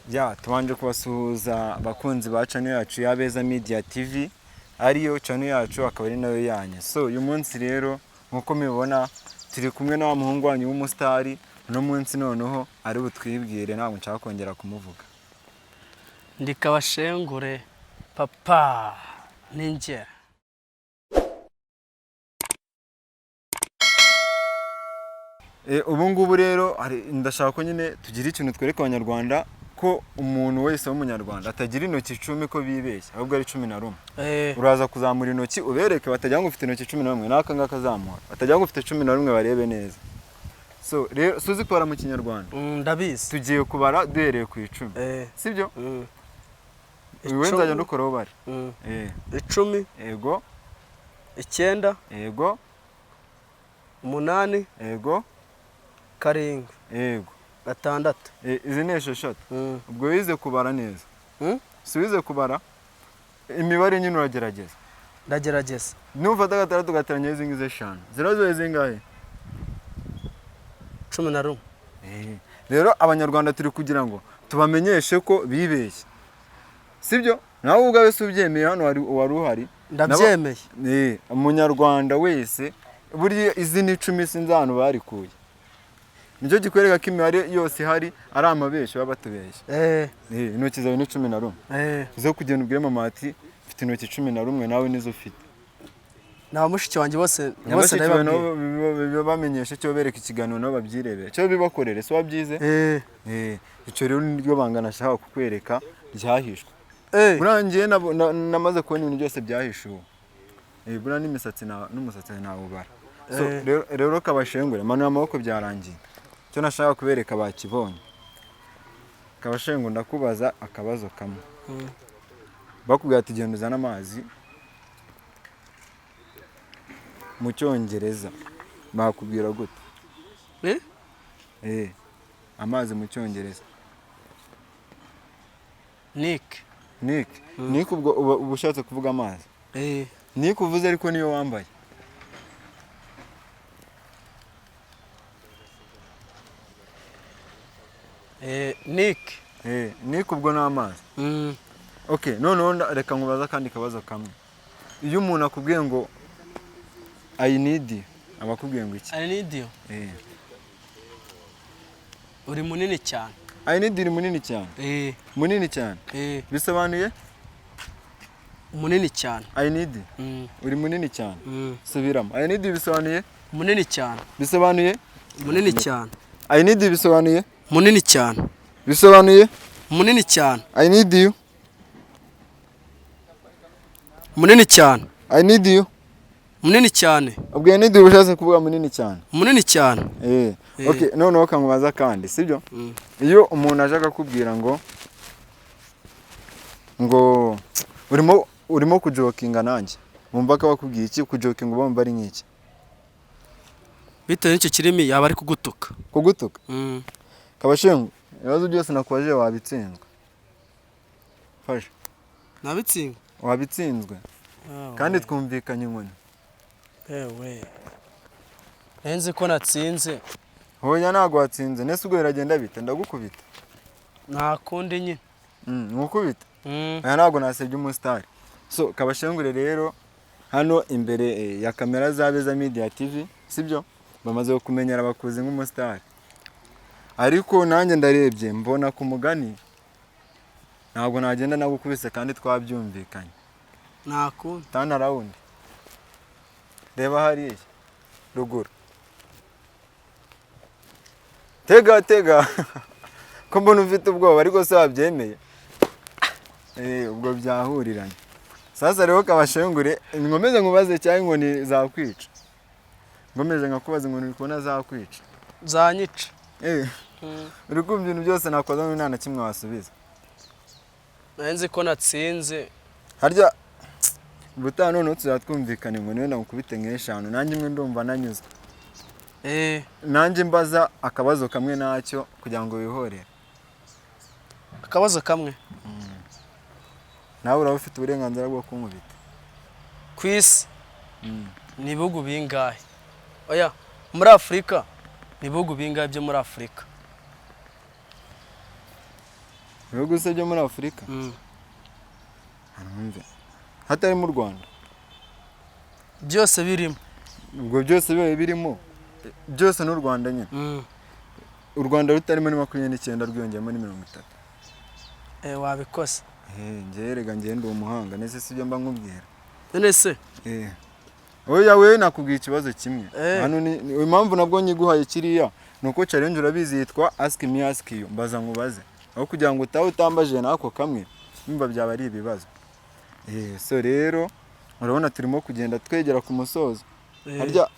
Ya, tubanje kubasuhuza abakunzi ba channel yacu ya Beza Media TV, ariyo channel yacu akaba ari nayo yanyu. So uyu munsi rero nkuko mubibona turi kumwe na wa muhungu wanyu w'umusitari. Uno munsi noneho ari butwibwire, ntabwo nshaka kongera kumuvuga. Ndi Kabashengure papa ninjye. Ubu ngubu rero ndashaka ko nyine tugira ikintu twereka abanyarwanda ko umuntu wese w'umunyarwanda atagira intoki 10 ko bibeshya, ahubwo ari 11. Uraza kuzamura intoki ubereke batagira ngo ufite intoki 11, n'aka ngaka azamura batagira ngo ufite 11, barebe neza. So rero suzi kubara mu kinyarwanda? Ndabizi. Tugiye kubara duhereye ku 10. Sibyo? Wowe nzajya ndukoraho bare. 10. Yego. 9. Yego. 8. Yego. 7. Yego. 6. Izi ni 6. Ubwo wize kubara neza? Si wize kubara imibare nyine, uragerageza? Ndagerageza. Nufata 6 ugateranya izi ngizi 5, zirazuye zingahe? 11. Rero abanyarwanda turi kugira ngo tubamenyeshe ko bibeshye, sibyo? Nawe ubwawe si ubyemeye? Hano wari uhari. Ndabyemeye. Umunyarwanda wese buriya izi ni 10, sinzi ahantu barikuye. Nicyo kikwereka ko imibare yose ihari ari amabeshyo, baba batubeshya. Intoki zawe ni 11. Uze kugenda ubwire mama ati mfite intoki 11, nawe nizo ufite. Na mushiki wanjye bose bose ndabibabwiye. Bamenyeshe cyo bereka ikiganiro nabo babyirebera, cyo bibakorere, si wabyize? Icyo rero niryo banga nashaka kukwereka ryahishwe. Buriya njyewe namaze kubona ibintu byose byahishuwe. Buriya n'imisatsi n'umusatsi nawubara. So rero Kabashengure, manura amaboko, byarangiye. Icyo nashaka kubereka bakibonye. Kabashengure, ndakubaza akabazo kamwe. Bakubwira ati genda uzane amazi mu cyongereza, bakubwira gute? Amazi mu cyongereza. Nick. Nick. Nick, ubwo uba ushatse kuvuga amazi. Nick uvuze ariko niyo wambaye. Nick. Nick ubwo ni amazi. Okay, noneho reka nkubaze akandi kabazo kamwe. Iyo umuntu akubwiye ngo I need you, aba akubwiye ngo iki? I need you. Uri munini cyane. I need you, uri munini cyane. Munini cyane. Bisobanuye? Munini cyane. I need you. Uri munini cyane. Subiramo. I need you bisobanuye? Munini cyane. Bisobanuye? Munini cyane. I need you bisobanuye? Munini cyane. Bisobanuye? Munini cyane. I need you. Munini cyane. I need you. Munini cyane. Ubwo I need you ushatse kuvuga munini cyane. Munini cyane. Okay, noneho kankubaza kandi, sibyo? Iyo umuntu aje akakubwira ngo urimo kujokinga nanjye, wumva ko bakubwiye iki? Kujokinga ubumva ari nk'iki? Bitewe n'icyo kirimi yaba ari kugutuka. Kugutuka? Kabashengu, ibibazo byose nakubajije wabitsinzwe. Fasha. Nabitsinzwe. Wabitsinzwe. Kandi twumvikanye inkoni. Ewe. Nzi ko natsinze. Hoya ntabwo watsinze. Nese ubwo biragenda bite? Ndagukubita. Nta kundi nyine. Nkukubita. Aya ntabwo nasebye umusitari. So Kabashengure rero hano imbere ya kamera za Beza Media TV, sibyo? Bamaze kumenyera bakuzi nk'umusitari. Ariko nanjye ndarebye mbona ku mugani ntabwo nagenda nagukubise kandi twabyumvikanye. Nta kundi. Tana round. Reba hariya ruguru. Tega tega. Ko mbona ufite ubwoba ariko se wabyemeye? Ubwo byahuriranye. Sasa rero Kabashengure, nkomeze nkubaze cyangwa inkoni zakwica? Nkomeze nkakubaza inkoni uri kubona zakwica? Zanyica. Uri kumva ibintu byose nakoza ngo nta na kimwe wasubiza. Nzi ko natsinze. Harya ubutaha noneho tuzatwumvikana inkoni wenda nkukubite nk'eshanu, nanjye imwe ndumva nanyuzwe. Nanjye mbaza akabazo kamwe nacyo kugira ngo wihorere. Akabazo kamwe? Nawe uraba ufite uburenganzira bwo kunkubita. Ku isi ni ibihugu bingahe? Oya, muri Afurika ni ibihugu bingahe byo muri Afurika? Ibihugu se byo muri Afurika? Mm. Hanumve hatarimo u Rwanda. Byose birimo. Ubwo byose bibaye birimo, byose n'u Rwanda nyine. U Rwanda rutarimo ni 29, rwiyongeyemo ni 30. Eh, wabikoze. Eh, njyewe rega njyewe ndi umuhanga nese, si byo mba nkubwira? None se? Eh. Oya, we nakubwiye ikibazo kimwe. Eh. Hano ni impamvu nabwo nyiguhaye kiriya ni uko challenge urabizi yitwa ask me ask you, mbaza nkubaze. Aho kugira ngo utabe utambajije n'ako kamwe, numva byaba ari ibibazo. Eh, so rero urabona turimo kugenda twegera ku musozo. Eh. Harya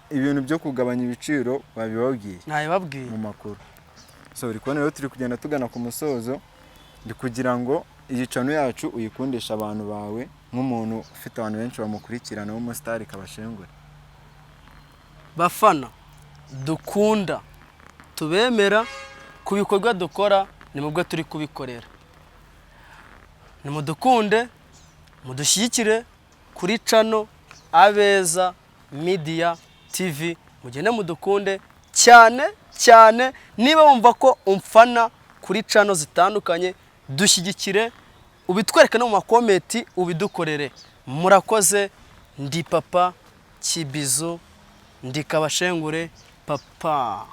ibintu byo kugabanya ibiciro babibabwiye Ntabibabwiye. mu makuru? So uri kubona rero turi kugenda tugana ku musozo, ndi kugira ngo iyi channel yacu uyikundishe abantu bawe, nk'umuntu ufite abantu benshi bamukurikirana w'umusitari kabashengure. Bafana dukunda, tubemera ku bikorwa dukora, ni mubwo turi kubikorera. Nimudukunde, mudushyigikire kuri channel Abeza Media TV. Mugende mudukunde cyane cyane. Niba wumva ko umfana kuri channel zitandukanye, dushyigikire, ubitwereke no mu ma comment, ubidukorere. Murakoze. Ndi Papa Kibizu, ndi Kabashengure papa.